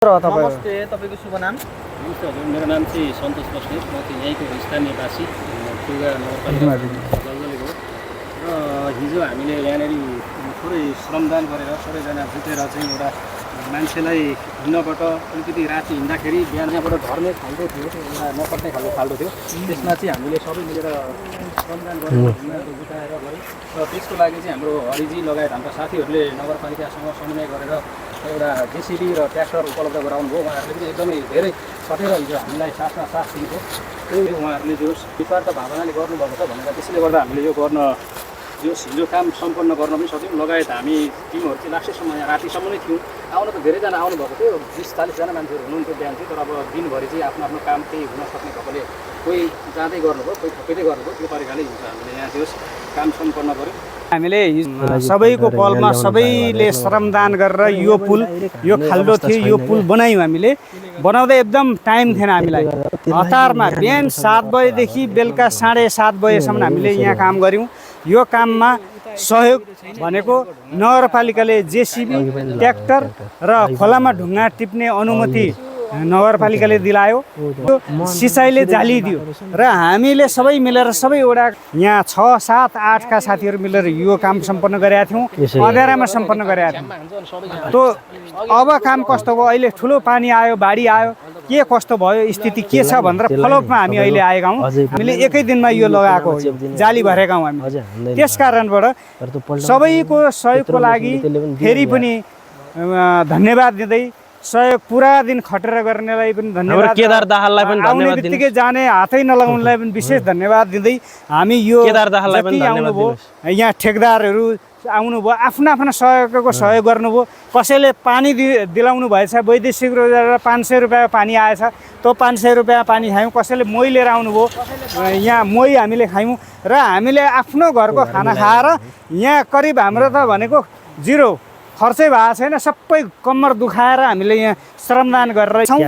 नमस्ते, तपाईको शुभ नाम? नमस्ते हजुर, मेरो नाम चाहिँ सन्तोष बस्नेत। म चाहिँ यहीँको स्थानीयवासी टुगा नगरपालिका जलजलीको र हिजो हामीले यहाँनिर थोरै श्रमदान गरेर सबैजना जुटेर चाहिँ एउटा मान्छेलाई हिँड्नबाट अलिकति राति हिँड्दाखेरि बिहान यहाँबाट झर्ने खाल्डो थियो, एउटा नपर्ने खालको खाल्डो थियो। त्यसमा चाहिँ हामीले सबै मिलेर श्रमदान गरेर जुटाएर गऱ्यौँ र त्यसको लागि चाहिँ हाम्रो हरिजी लगायत हाम्रा साथीहरूले नगरपालिकासँग समन्वय गरेर एउटा जेसिबी र ट्र्याक्टर उपलब्ध गराउनु भयो। उहाँहरूले पनि एकदमै धेरै सटेर हिजो हामीलाई साथमा साथ दिएको। त्यही उहाँहरूले जो निस्वार्थ भावनाले गर्नुभएको छ भनेर त्यसैले गर्दा हामीले यो गर्न यो हिजो काम सम्पन्न गर्न पनि सक्यौँ। लगायत हामी टिमहरू चाहिँ लास्टैसम्म यहाँ रातिसम्म नै थियौँ। आउनु त धेरैजना आउनुभएको थियो, 20-40जना मान्छेहरू हुनुहुन्थ्यो बिहान चाहिँ। तर अब दिनभरि चाहिँ आफ्नो आफ्नो काम केही हुन सक्ने भएकोले कोही जाँदै गर्नुभयो, कोही थपिँदै गर्नुभयो। त्यो तरिकाले हिजो हामीले यहाँ त्यो काम सम्पन्न गऱ्यौँ। हामीले सबैको पलमा सबैले श्रमदान गरेर यो पुल, यो खाल्डो थियो, यो पुल बनायौँ। हामीले बनाउँदा एकदम टाइम थिएन हामीलाई। हतारमा बिहान 7 बजेदेखि बेलुका 7:30 बजेसम्म हामीले यहाँ काम गऱ्यौँ। यो काममा सहयोग भनेको नगरपालिकाले जेसिबी, ट्र्याक्टर र खोलामा ढुङ्गा टिप्ने अनुमति नगरपालिकाले दिलायो। सिँचाइले जाली दियो र हामीले सबै मिलेर सबैवटा यहाँ 6, 7, 8 का साथीहरू मिलेर यो काम सम्पन्न गरेका थियौँ। अँध्यारामा सम्पन्न गरेका थियौँ। तो अब काम कस्तो भयो, अहिले ठुलो पानी आयो, बाढी आयो, के कस्तो भयो, स्थिति के छ भनेर फलोअपमा हामी अहिले आएका हौँ। हामीले एकै दिनमा यो लगाएको जाली भरेका हौँ हामी। त्यस कारणबाट सबैको सहयोगको लागि फेरि पनि धन्यवाद दिँदै, सहयोग पुरा दिन खटेर गर्नेलाई पनि धन्यवाद, केदार दाहाललाई पनि धन्यवाद दिँदै, बित्तिकै जाने हातै नलाउनेलाई पनि विशेष धन्यवाद दिँदै हामी यो केदार दाहाललाई पनि धन्यवाद दिनुहोस्। यहाँ ठेकदारहरू आउनुभयो, आफ्नो सहयोगको सहयोग गर्नुभयो। कसैले पानी दिलाउनु भएछ, वैदेशिक रोजगार 500 रुपियाँ पानी आएछ, त्यो 500 रुपियाँ पानी खायौँ। कसैले मोही लिएर आउनुभयो, यहाँ मोही हामीले खायौँ र हामीले आफ्नो घरको खाना खाएर यहाँ करिब हाम्रो त भनेको 0 खर्चै भएको छैन। सबै कम्मर दुखाएर हामीले यहाँ श्रमदान गरेर छौँ,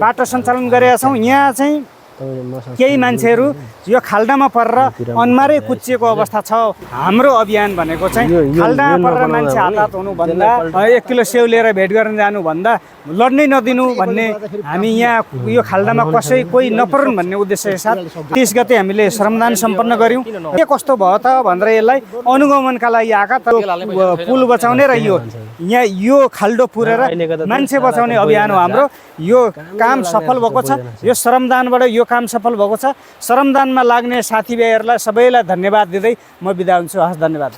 बाटो सञ्चालन गरेका छौँ। यहाँ चाहिँ केही मान्छेहरू यो खाल्डामा परेर अन्मारै कुच्चिएको अवस्था छ। हाम्रो अभियान भनेको चाहिँ खाल्डामा परेर मान्छे हात हुनुभन्दा, 1 किलो सेउ लिएर भेट गर्न जानुभन्दा लड्नै नदिनु भन्ने, हामी यहाँ यो खाल्डामा कोही नपरुन् भन्ने उद्देश्यका साथ 30 गते हामीले श्रमदान सम्पन्न गऱ्यौँ। के कस्तो भयो त भनेर यसलाई अनुगमनका लागि आएका, तर पुल बचाउने र यहाँ यो खाल्डो पुरेर मान्छे बचाउने अभियान हो हाम्रो। यो काम सफल भएको छ। यो श्रमदानबाट यो काम सफल भएको छ। श्रमदानमा लाग्ने साथीभाइहरूलाई सबैलाई धन्यवाद दिँदै म बिदा हुन्छु। हस्, धन्यवाद।